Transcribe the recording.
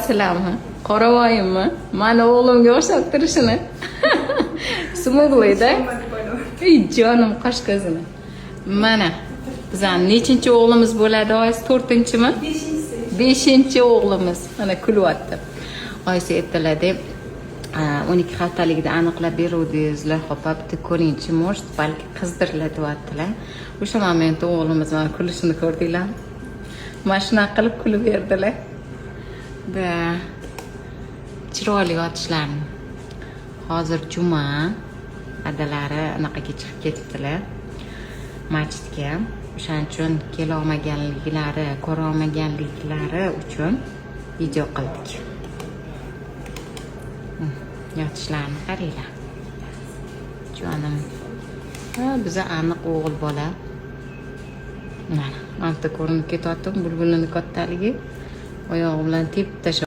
Ko'ryapsizlarmi? Qoravoyimmi? Mani o'g'limga o'xshab turishini. Смуглый da. Ey jonim, qosh ko'zini. Mana bizani nechinchi o'g'limiz bo'ladi, oyisi? To'rtinchimi? Beshinchisi. Beshinchi o'g'limiz. Mana kulyapti. Oyisi ertaladi 12 haftaligida aniqlab beruvdingiz, opa, bitta ko'ringchi, может, balki qizdirlar, deyaptilar. O'sha momentda o'g'limiz mana kulishini ko'rdinglarmi? Mana shunaqa qilib kulib berdilar. Да, chiroyli yotishlarini. Hozir juma, adalari anaqaga chiqib ketibdilar, masjidga. O'shaning uchun kelolmaganliklari, ko'rolmaganliklari uchun video qildik. Yotishlarini qaranglar, jonim. Ha, biza aniq o'g'il bola. Mana bitta ko'rinib ketyapti bulbulini kattaligi, oyog'i bilan tepib tashlab.